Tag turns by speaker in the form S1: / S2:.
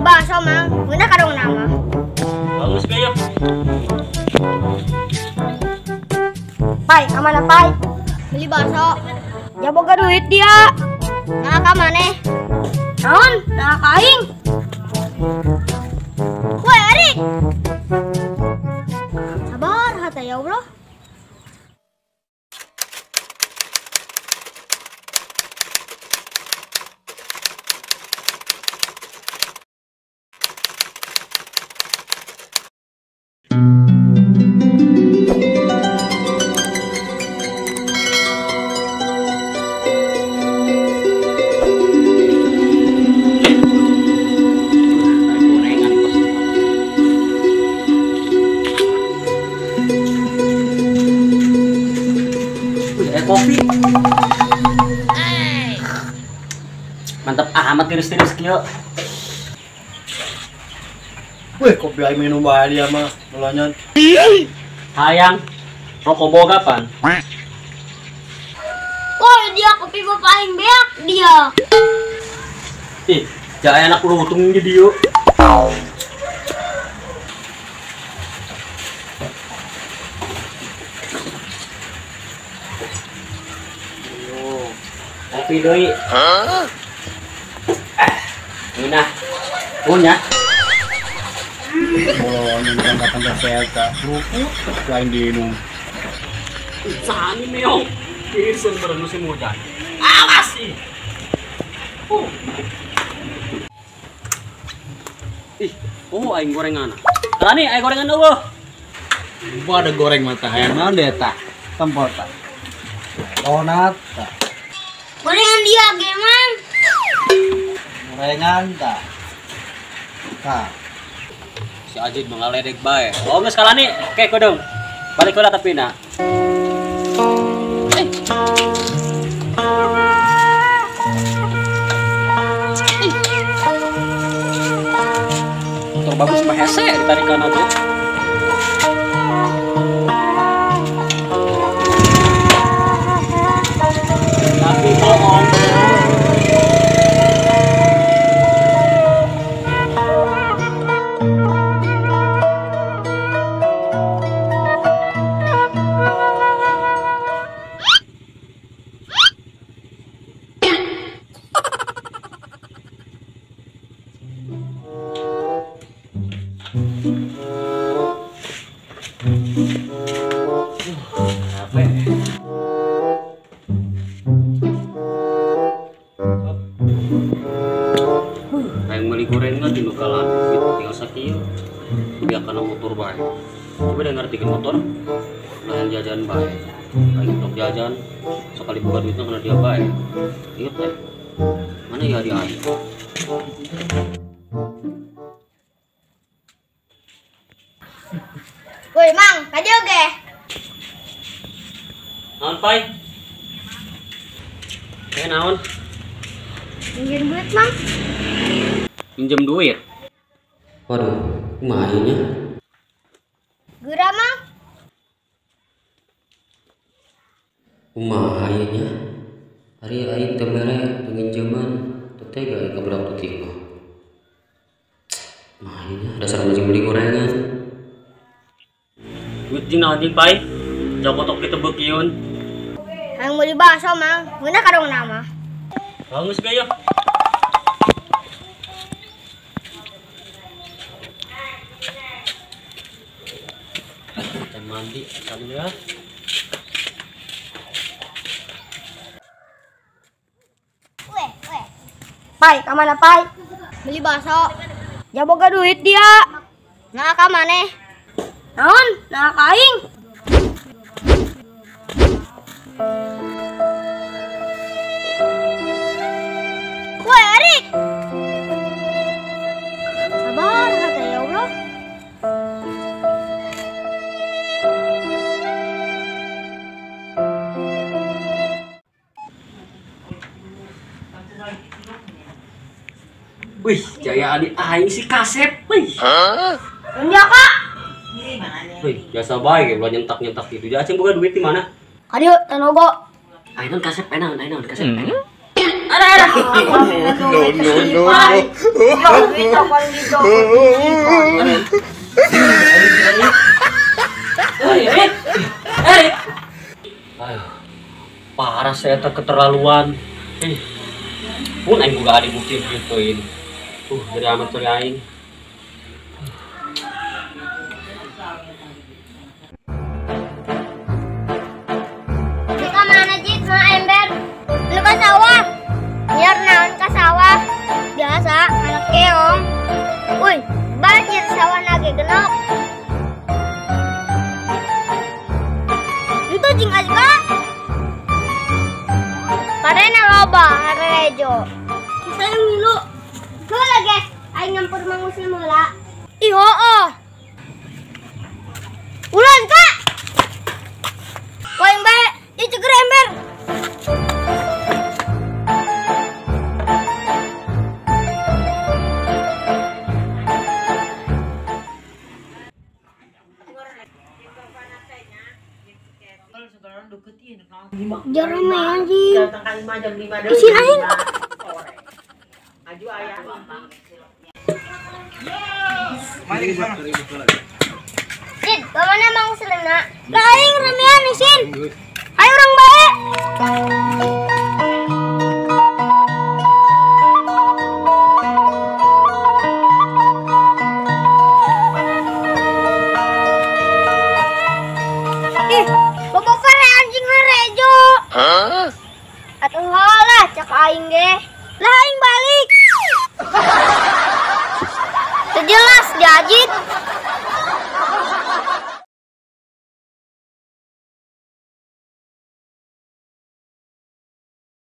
S1: bakso, Mang. Ngeunah kadong nama.
S2: Bagus gaya.
S1: Pai, ka mana, Pai? Beli bakso. Ya boga duit dia. Nah, ka maneh? Naon? Nah, ka aing. Woi, Arik. Sabar hata ya Allah.
S2: Kopi. Mantap amat tiris-tiris kieu.
S3: Wih, kopi aing minum bae dia mah, mulanya.
S2: Hayang rokok boga pan.
S1: Woi, dia kopi bapak aing beak dia.
S2: Ih, jaya anak lutung di dieu. Kopi deui. Hah? Ngeunah. Punya.
S3: Oh, nyimpan kapan saya kerupuk lain diinum.
S2: Sani meong. Irsen bareng musim hujan. Awas ih. Ih, oh aing gorengan. Lani aing gorengan eueuh.
S3: Gua ada goreng mata hayang naon deh tah. Tempor tah. Donat tah.
S1: Gorengan dia ge, Mang.
S3: Gorengan tah. Tah.
S2: Si Ajit mengaledek bae. Oh, geus kalani. Oke, kodong. Balik heula tapi na. Motor bagus mah hese ditarikan aja. Tapi bohong. Aing meuli gorengan di nu kalah tinggal sakieu. Biar kana motor bae. Coba deh ngerti motor. Lain jajan bae. Aing untuk jajan sekali buka duitnya kena dia bae. Ingat teh. Mana ya dia aing?
S1: Woi, Mang, ka dieu ge.
S2: Naon, Pai? Naon?
S1: Minjem duit, Mang.
S2: Minjem duit? Waduh, kumaha nya?
S1: Geura, Mang.
S2: Kumaha nya? Ari aing teu mere pinjeman, teu tega aing ka budak leutik mah. Kumaha nya? Dasar anjing beli gorengan. Duit jeung naon jeung, Pai? Jauh kotok ditebekieun.
S1: Hayang meuli bakso, Mang. Ngeunah kadong nama.
S2: Bagus gaya. Kita mandi sambil ya.
S1: Weh, weh. Pai, ka mana, Pai? Beli bakso. Ya boga duit dia. Nah, ka maneh? Naon? Nah, ka aing. Woi, Arik. Sabar hata ya Allah.
S2: Wih, jaya adik aing si kasep, wih.
S1: Dia kak.
S2: Wih, biasa bae ulah nyentak-nyentak gitu. Acing boga duit di mana?
S1: Kadieu tanogo.
S2: Aing kasep enak, aing kasep enak. Ada
S4: No, no, no, no.
S2: Ayo, parah saya tak keterlaluan. Pun aing boga adik bukti gituin. Dari amat teh aing.
S1: Lu ka mana Jit? Mana ember? Lu ka sawah. Nyiar naon ka sawah? Biasa anak keong. Uy, banjir sawah nage genok. Itu jeung aja. Parena loba harejo. Saya ngilu. Heula ge, aing nyampur mangusil heula. Ih hooh. Ulan ka. Poing bae, ieu ceger ember. Jarang anjing. Isin aing. Jin, bagaimana mang selena? Lah aing ramean isin. Ayo urang bae. Ih, bobo pare anjing harejo. Hah? Atuh lah cak aing ge. Lah aing balik. Jelas diajit.